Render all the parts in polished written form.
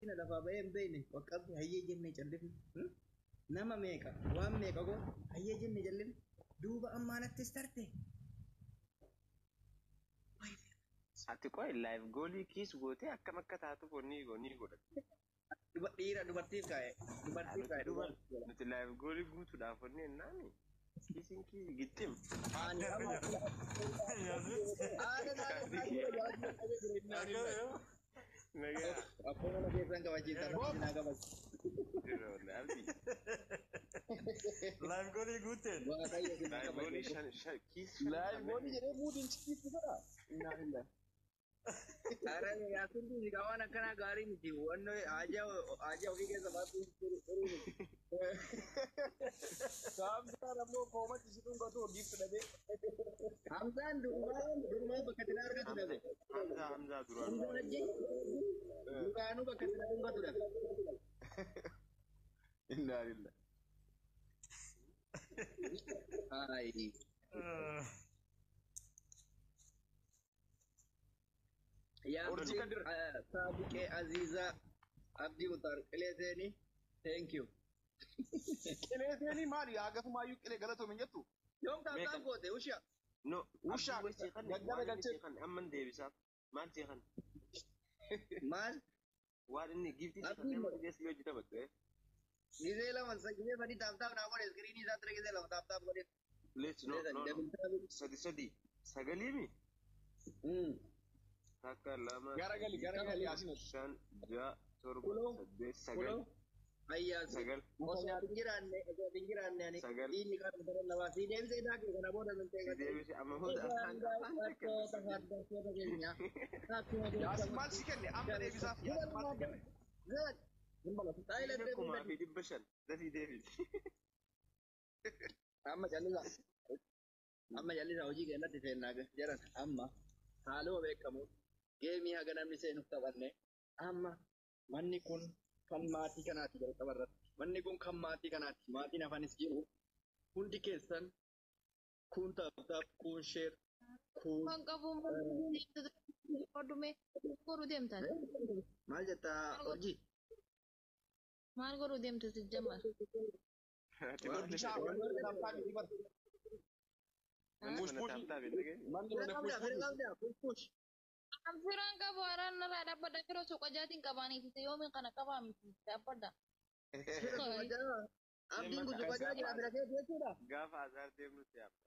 Miskiina lafaa bahee hin beekne qaqqabdi hayyee jennee callifne. Nama meeqa waan meeqa goon hayyee jennee callifne. Duuba ammaa nattis tarte. Ati qoy live goolii kiis gootee akkam akka taatuuf wanni ni godhate. Dhiira dubartiif kaa'e. Dubartiif kaa'e. Nuti live goolii guutuudhaaf wanni jennaani. Kiisiin kiisi gixxim. Ani amma Nagaa. Akkuma mana keessan kabachiisan rabbi naa kabachiisa. Jira wallahi abdii. Live goolii guuteen. Waaqayyo si naa Live goolii kabachiisa. shan shan kiis shan. Live goolii jedhee muudiin cikiitti godha. Innaa illa. Ara yaasin kun waan akkanaa gaarii miti. Wannoo haajaa ofii keessa baasuu xurii miti. Saamsaan ammoo koomatti si dhungatu hojiif fudhatee. Hamzaan durumaa bakka itti argatu dhabe. Hamzaa Hamzaa duraan. Hamzaan wajjin duraanuu bakka itti dhungatu dhabe. Innaa illa. Ayi. Yaa Urjii kan dira. Saabiqee Aziizaa Abdii Mutaar Qilee seeni. Thank you. Qilee seenii maali? Hagasumaayyuu qilee galatoomi hin jettu? Yoom taasaan goote usha? No. Ushaa Abdii way seeqan gaggara waan inni galchee. seeqan amman deebisaaf. Maal seeqan? Maal? Waan inni giftii seeqan Abdiin nama geessu yoo hojii taphattu. Gizee lama gizee sadi tap tap naa godhe iskiriinii isaa ture gizee lama tap tap godhe. Let's no no no. Sadi sadi. Sagalii mi? Takka lama. Garagali garagali yaasin. Shan ja'a torba Kuloo. saddeet sagal Kuloo. Ayyaasi. sagal. Osoo hin jiraanne osoo hin jiraanne ani Sagal. dhiinni kan daran lama si deebisee daakee kana booda nun Si teeqate. deebise amma booda afaan afaan Hordoftoota keenya. Yaasin maal si kenne? Amma deebisaaf yaasin maal si kenne? 1500 dafii deebisi. Amma callisa. Amma callisa hojii keenyatti seennaa jedhan amma haaluma beekamu geemii haga namni seenuuf taphanne amma manni kun kan maatii kanaati jalqaba irratti. Manni kun kan maatii kanaati. Maatiin hafanis jiru. Hundi keessan kun tap tap kun share kun Kan qabu godhume godhuu deemtan. Maal jettaa hojii? Maal godhuu deemtu sijjamar? Ati manni Ushaa tap tap itti bara. mana tap tap hin dhageenye. Manni Fira mana qabdaa push fira push. qabdaa push push. An firaan qabu haraan narraa dhaabbadha firoo suuqa jaatiin qabaaniiti yoomiin kana qabaa miti dhaabbadha. Fira suuqajaa. Abdiin kun suuqajaa jira fira keessa jechuudha. Gaafa azaar deemnu si yaabna.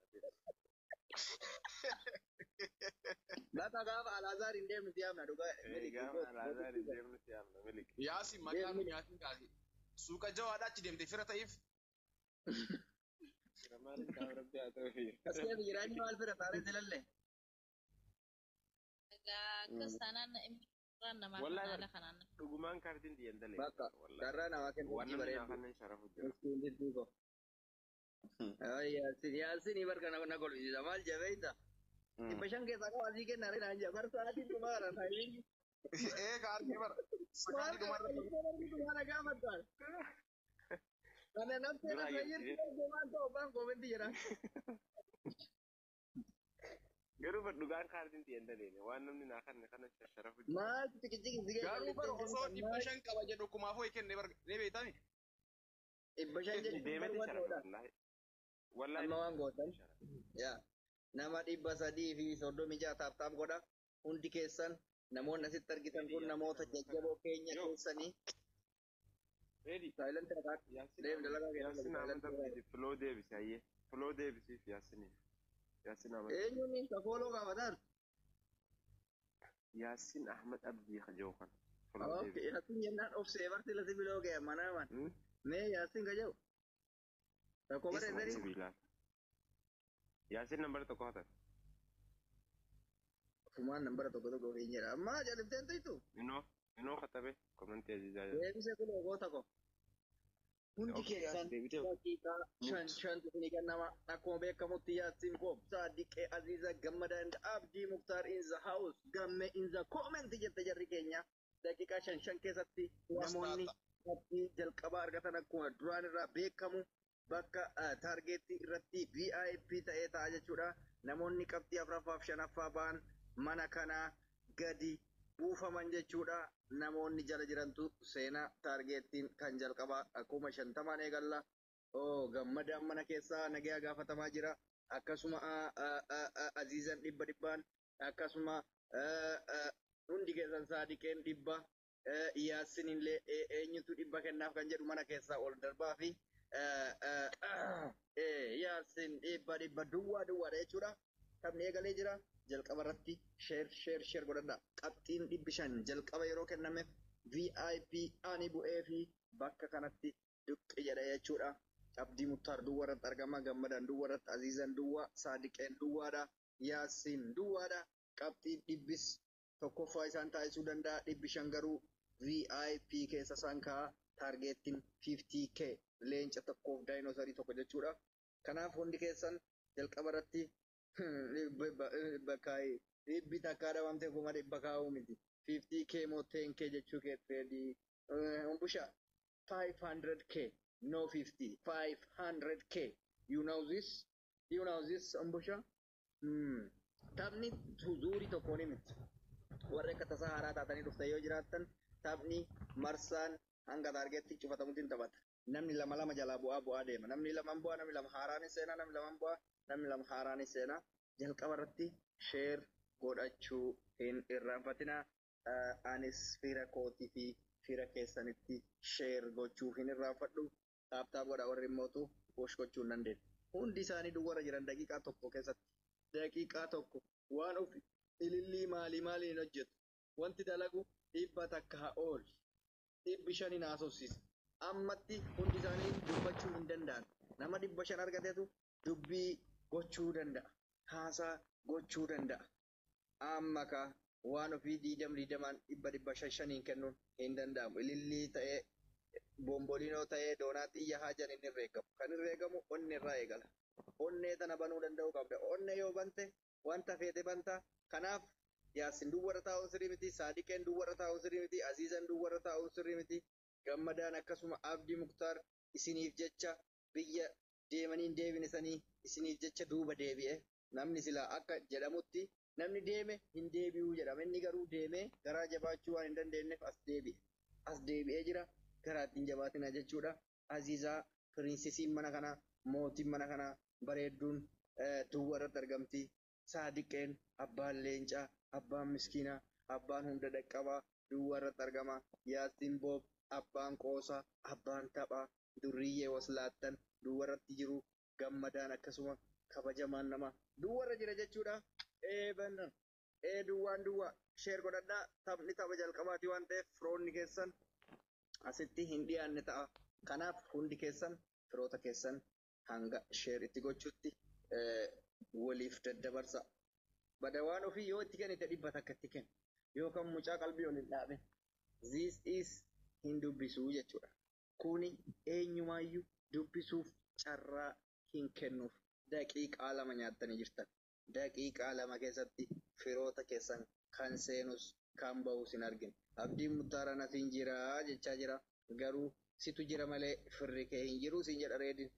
Bakka gaafa Alaazaar hin deemnu si yaamna dhugaa. Gaafa alaazaar hin deemnu si yaabna milik. Yaasin maqaa nu nyaatin kaase. Suuqa jawaadhaa achi deemte fira ta'iif. Fira maaliif qaama rabbi haa ta'u fi. As keessa jiraanyi maal fira taaree silalle. Egaa akkas taanaan irraan namaa Wallahi kanaan kanaan. Dhugumaan kaartiin xiyyan dalee. Bakka carraa namaa kennu Waan hojii namni bareedu. naa kannan sharafu jira. Miskiin jidduu koo. Ay Yaasin Yaasin barka na kolfisiisa maal jabeeyta. 500 keessaa qaba asii kenna aree naan jabar sa'aatiin dhumaa kana taayimiin. Ee kaartii bara. Maal Sakaanii dhumarra. kana gaafattaan. Kana nafti Duraa na jirti maal ta'u baan koomentii jedha. Garuu bar dhugaan kaartiin xiyyan daleene waan namni naa kanne kana sharafu jira. Maal tikichiki sigee. Garuu bara osoo 500 qaba jedhu kumaaf ho'i kenne bara ni beektami. 500 jechuun Deemete barbaadu sharafa dha. wallahi. Wallahi. Amma waan gootan. Yaa nama 336 tap tap godha. Hundi keessan namoonni asitti argitan kun namoota jajjaboo keenya keessanii. Ready. Silent irraa deem dalagaa Yaasin keessan Ahmad silent irraa. Abdi flow deebisi hayyee. Flow deebisiif Yaasiniif. Yaasin Ahmad. Eenyuun ka fooloo gaafataan? Yaasin Ahmad Abdii kajoo kan. Flow Okay, deebisi. Yaasin jennaan obsee barti lasi biloo ga'e mana man. Mee Yaasin ka jedhu? Rakkoo barreessanii? Sibiilaa. Yaasin nambara tokko hatan. Fumaan nambara tokko tokko ofiin jedha. Amma jalifteen tuytu? Inoo inoo katabe komentii ajajaa jira. Deebise kun goota ko. Hundi Okay, keessan deebitee. daqiiqaa shan shantu isinii kennama. Akkuma beekamutti Yaasin Goobsaa Diqee Aziiza Gammadaa and Abdii Muktaar in the house gamme in the comment jette jarri keenya. Daqiiqaa shan shan keessatti namoonni qabxii jalqabaa argatan akkuma duraan irraa beekamu bakka taargeettii irratti VIP ta'ee ta'a jechuudha. Namoonni qabxii afuraffaa fi shanaffaa ba'an mana kanaa gadi buufaman jechuudha. Namoonni jala jirantu seenaa taargeettiin kan jalqabaa 50,000 eegalla. Oo, Gammadaan mana keessaa nagayaa gaafatamaa jira. Akkasuma Aziizan dhibba dhibbaan, akkasuma hundi keessan, Saadiqeen 100, Yaassin illee, eenyutu 100 kennaaf kan jedhu mana keessaa ol darbaa fi Yaassin dhibba dhibba duwwaa duwwaadha jechuudha. Taphni eegalee jira. Jalqaba irratti share, share, share godhadha. Qabxiin 500 jalqaba yeroo kennameef VIP ani bu'ee fi bakka kanatti duqqi jedha jechuudha. Abdii Muttaar duwwaa irratti argama. Gammadaan duwwaa irratti, Aziizan duwwaa, Saadiqeen duwwaadha. Yaasiin duwwaadha. Qabxiin dhibbis tokkoffaa isaan taasisuu danda'a. 500 garuu VIP keessa isaan kaa'a. Taargeettiin 50K, leenca tokkoof daayinoosarii tokko jechuudha. Kanaaf hundi keessan jalqaba irratti bakka dhibbi takkaa dhabamtee 100,000 kaa'uu miti. 50K moo 10K jechuu keetti. Umbusha, 500K, no 50, 500K. You know this? You know this, Umbusha? Taphni zuurii tokkoon miti. Warri akka tasaa haaraa taatanii dhuftan yoo jiraattan, taphni marsaan hanga taargeetti cufatamutti hin taphata. Namni lama lama jalaa bu'aa bu'aa deema. Namni lamaan bu'aa, namni lama haaraanis seenaa, namni lamaan bu'aa, namni lama haaraanis seenaa. Jalqaba irratti share godhachuu hin irraanfatinaa. Anis fira kootii fi fira keessanitti share gochuu hin irraanfadhu. Tap tap godha, warri immootu push gochuu hin dandeenye. Hundi isaanii duwwarra jiran daqiiqaa tokko keessatti. Daqiiqaa tokko waan ofi ilillii maalii maalii hin hojjetu. Wanti dalagu 100 haa oolu. 500 hin haasofsiisa. Ammatti hundi isaanii dubbachuu hin danda'an. Nama 500 argatetu dubbii gochuu danda'a. Haasaa gochuu danda'a. Amma ka waan ofii diidam diidamaan dhibba dhibba shan shaniin kennuun hin danda'amu. Ilillii ta'ee, bomboliinoo ta'ee, doonaa xiyya haa jedhan hin herreegamu. Kan herreegamu onni irraa eegala. Onnee tana banuu danda'uu qabda. Onnee yoo bante wanta feete banta. Kanaaf Yaasin duwwarra taa'uun sirrii miti. Saadiqeen duwwarra taa'uun sirrii miti. Aziizan duwwarra taa'uun sirrii miti. Gammadaan akkasuma, Abdii Muktaar isiniif jecha biyya deemanii hin deebine sanii isiniif jecha duuba deebi'e. Namni silaa akka jedhamutti namni deeme hin deebi'uu jedhama. Inni garuu deemee garaa jabaachuu waan hin dandeenyeef as deebi'e. As deebi'ee jira. Garaa ittiin jabaatina jechuudha. Aziizaa pirinsisiin mana kanaa, mootiin mana kanaa bareedduun duwwaa irratti argamti. Saadiqeen, abbaan leencaa, abbaan miskiinaa, abbaan hunda dhaqqabaa duwwaa irratti argama. Yaastiin Boob, abbaan qoosaa, abbaan taphaa, durriyyee waslaattan duwwaa irratti jiru. Gammadaan akkasuma, kabajamaan nama duwwarra jira jechuudha. Ee bannan. Ee, duwwaan duwwaa, share godhadhaa. Taphni tapha jalqabaati waan ta'eef firoonni keessan asitti hin dhiyaanne ta'a. Kanaaf hundi keessan firoota keessan hanga share itti gochuutti waliif daddabarsa. Bada waan ofii yoo itti kennite 100 itti kenni. Yookaan mucaa qalbii ol hin dhaabin. This is hin dubbisuu jechuudha. Kuni eenyumaayyuu dubbisuuf carraa hin kennuuf. Daqiiqaa 2 nyaattanii jirtan. Daqiiqaa 2 keessatti firoota keessan kan seenus kan bahus hin argine. Abdiin Muttaaraan asiin jira jechaa jira. Garuu situ jira malee firri kee hin jiru siin jedha reedin.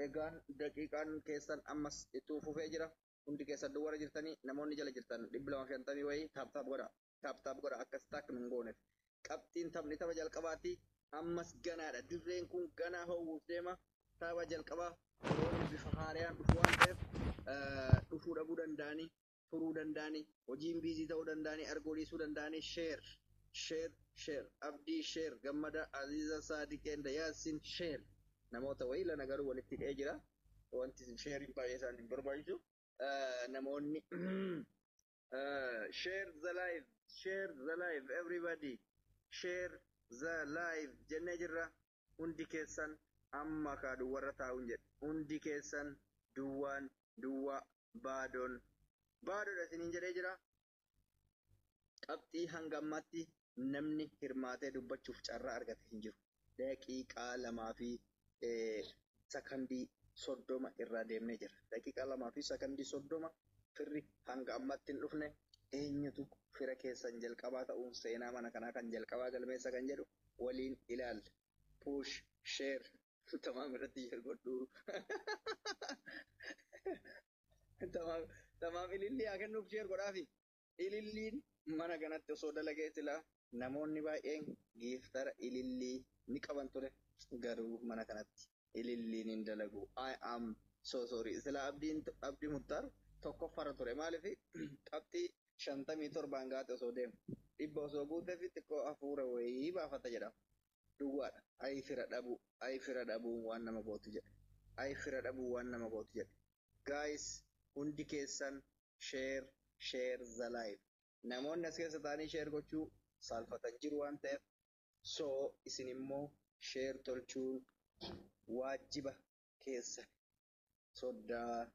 Egaan daqiiqaan keessan ammas itti fufee jira. Hundi keessan duwwarra jirtanii, namoonni jala jirtan 250 wayii tap tap godha. Tap tap godha, akkas taak nun gooneef. Qabxiin taphni tapha jalqabaati. Ammas ganaadha. Dirreen kun ganaa ho'uuf deema. Tapha jalqabaa firoonni bifa haaraan dhufu waan ta'eef dhufuu dhabuu danda'anii, turuu danda'anii, hojiin busy ta'uu danda'anii, arguu dhiisuu danda'anii. Share, share, share. Abdii share, Gammada, Aziza, Saadiqeen, Yaasin share. Namoota wayii lana garuu walitti hidhee jira. Wanti shareiin baay'ee isaan hin barbaachisu. Namoonni share the live, share the live, everybody share the live jennee jirra. Hundi keessan amma kaa duwwarra taa'uun jedhe. Hundi keessan duwwaan duwwaa, baadoon baadoodha isiniin jedhee jira. Qabxii hanga ammaatti namni hirmaatee dubbachuuf carraa argate hin jiru. Daqiiqaa 2 fi sakandii 30 irraa deemnee jira. Daqiiqaa 2 fi sakandii 30, firri hanga ammaatti hin dhufne. Eenyutu fira keessan jalqabaa ta'uun seenaa mana kanaa kan jalqabaa galmeessa kan jedhu waliin ilaalla. Push, share, tamaam irratti godhu. Tamaam, tamaam, ilillii haa kennuuf, share godhaafi. Ililliin mana kanatti osoo dalagee silaa. Namoonni baay'een giiftara ilillii ni qaban ture, garuu mana kanatti ililliin hin dalagu. I am so sorry. Sila Abdiin, Abdii Muktaar tokkoffaarra ture. Maaliif? Qabxii 57n gaate osoo deemu 100 osoo guutee fi xiqqoo hafuura wayii baafata jedhama. Duwwaadha. Ayi fira dhabuu, ayi fira dhabuu waan nama gootu jedhe. Ayi fira dhabuu waan nama gootu jedhe. Guys, hundi keessan share, share the live. Namoonni as keessa taa'anii share gochuu saalfatan jiru waan ta'eef, so isin immoo share tolchuun waajiba keessa. Soddaa.